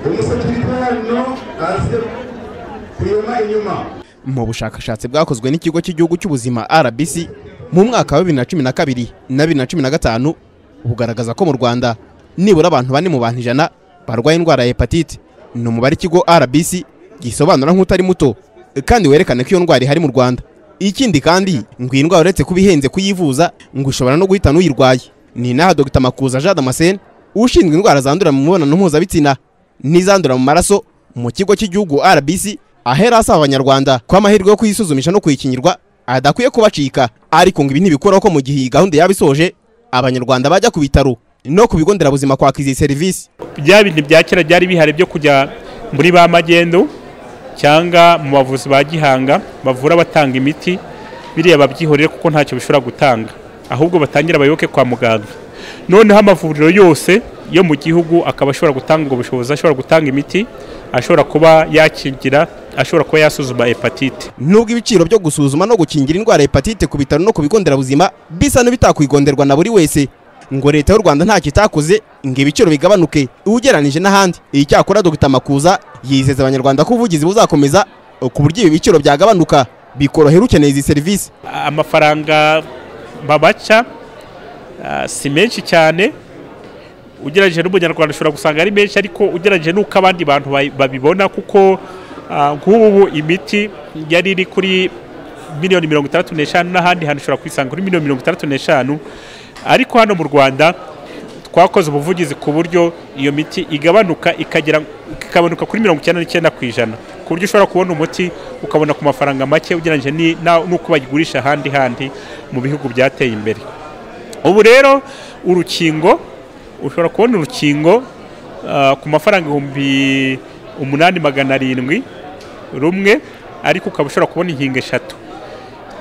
Umusekirite hano aze kuyoma inyuma. Mu bushakashatsi bwakozwe n'ikigo cy'igihugu cy'ubuzima RBC mu mwaka wa 2012 na 2015 bugaragaza ko mu Rwanda nibura abantu 4 mu bantu 100 barwaye indwara ya hepatite. Ni umubare ikigo RBC gisobanura nk'utari muto kandi werekana ko iyo ndwara ihari mu Rwanda. Ikindi kandi ngo iyi ndwara uretse kuba ihenze kuyivuza ngo ishobora no guhitana uyirwaye. Ni naha Dr Makuza Jean Damascene ushinzwe indwara zandurira mu mibonano mpuzabitsina n'izandurira mu maraso mu kigo cy'igihugu RBC ahera asaba abanyarwanda ko amahirwe yo kuyisuzumisha no kuyikingirwa adakwiye kubacika, ariko ngo ibi ntibikuraho ko mu gihe iyi gahunda yaba isoje abanyarwanda bajya ku bitaro no ku bigo nderabuzima kwaka izi serivisi. Bya bintu bya kera byari bihari byo kujya muri ba magendu cyangwa mu bavuzi ba gihanga bavura batanga imiti, biriya babyihorere kuko ntacyo bishobora gutanga, ahubwo batangira bayoboke kwa muganga. Noneho amavuriro yose yo mu gihugu akaba ashobora gutanga ubwo bushobozi, ashobora gutanga imiti, ashobora kuba yakingira, ashobora kuba yasuzuma hepatite. Nubwo ibiciro byo gusuzuma no gukingira indwara ya hepatite ku bitaro no ku bigo nderabuzima bisa n'ibitakwigonderwa na buri wese, ngo leta y'u Rwanda ntacyo itakoze ngo ibiciro bigabanuke ugereranije n'ahandi. Icyakora Dr Makuza yizeza abanyarwanda ko ubuvugizi buzakomeza ku buryo ibi biciro byagabanuka bikorohera ukeneye izi serivisi. Amafaranga babaca si menshi cyane ugereranyije n'umunyarwanda, ushobora gusanga ari menshi, ariko ugereranyije n'uko abandi bantu babibona, kuko nk'ubu imiti yari iri kuri miliyoni 65 n'ahandi hantu ushobora kuyisanga kuri miliyoni 65, ariko hano mu Rwanda twakoze ubuvugizi ku buryo iyo miti igabanuka ikabanuka kuri 99%, ku buryo ushobora kubona umuti ukabona ku mafaranga make ugereranyije n'uko bayigurisha ahandi handi mu bihugu byateye imbere. Ubu rero urukingo ushobora kubona urukingo ku mafaranga 8700 rumwe, ariko ukaba ushobora kubona inkingo 3.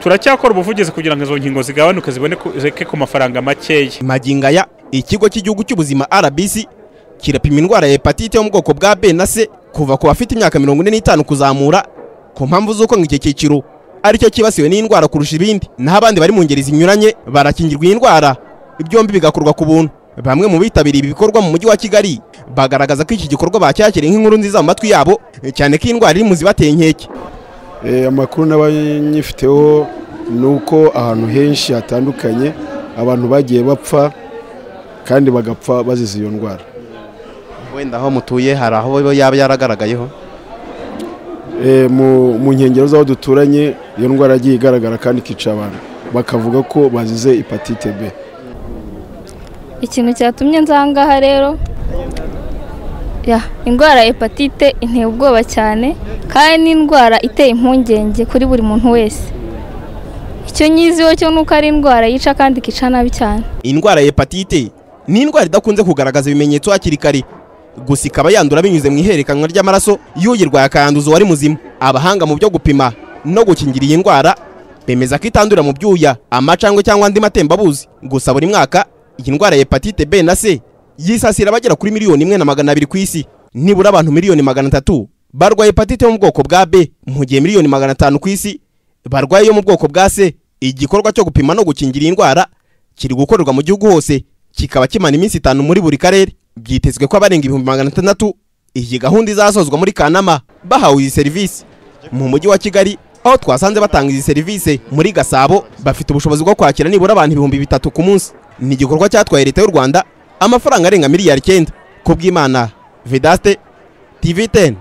Turacyakora ubuvugizi kugira ngo izo nkingo zigabanuke ziboneke ku mafaranga makeya. Magingo aya ikigo cy'igihugu cy'ubuzima RBC kirapima indwara ya hepatite yo mu bwoko bwa B na C kuva ku bafite imyaka 45 kuzamura, ku mpamvu z'uko ngo iki cyiciro aricyo kibasiwe n'indwara kurusha ibindi, naho abandi bari mu ngeri zinyuranye barakingirwa iyi ndwara, byombi bigakorwa ku buntu. Bamwe mu bitabiriye ibi bikorwa mu mujyi wa Kigali bagaragaza ko iki gikorwa bacyakiriye nk'inkuru nziza mu matwi yabo, cyane ko indwara iri mu zibateye inkeke. Amakuru n'abanyifiteho ni uko ahantu henshi hatandukanye abantu bagiye bapfa kandi bagapfa bazize iyo ndwara. Wenda aho mutuye hari aho yaba yaragaragayeho? Mu nkengero z'aho duturanye iyo ndwara yagiye igaragara kandi ikica abantu, bakavuga ko bazize hepatite B. Ikintu cyatumye nzangaha rero, indwara ya hepatite inteye ubwoba cyane, kandi ni indwara iteye impungenge kuri buri muntu wese. Icyo nyiziho cyo nuko ari indwara yica kandi ikica nabi cyane. Indwara ya hepatite ni indwara idakunze kugaragaza ibimenyetso hakiri kare, gusa ikaba yandura binyuze mu ihererekanywa ry'amaraso y'uyirwaye akayanduza uwari muzima. Abahanga mu byo gupima no gukingira iyi ndwara bemeza ko itandurira mu byuya, amacangwe cyangwa andi matembabuzi. Gusa buri mwaka iyi ndwara ya hepatite B na C yisasira abagera kuri 1,200,000 ku isi. Nibura abantu 300,000,000 barwaye hepatite yo mu bwoko bwa B, mu gihe 500,000,000 ku isi barwaye yo mu bwoko bwa C. Igikorwa cyo gupima no gukingira iyi ndwara kiri gukorerwa mu gihugu hose, kikaba kimara iminsi 5 muri buri karere. Byitezwe ko abarenga 600,000 iyi gahunda izasozwa muri Kanama bahawe iyi serivisi. Mu mujyi wa Kigali aho twasanze batanga izi serivisi muri Gasabo bafite ubushobozi bwo kwakira nibura abantu 3000 ku munsi. Ni igikorwa cyatwaye leta y'u Rwanda amafaranga arenga miliyari 9. Kubw'Imana Vedaste, TV10.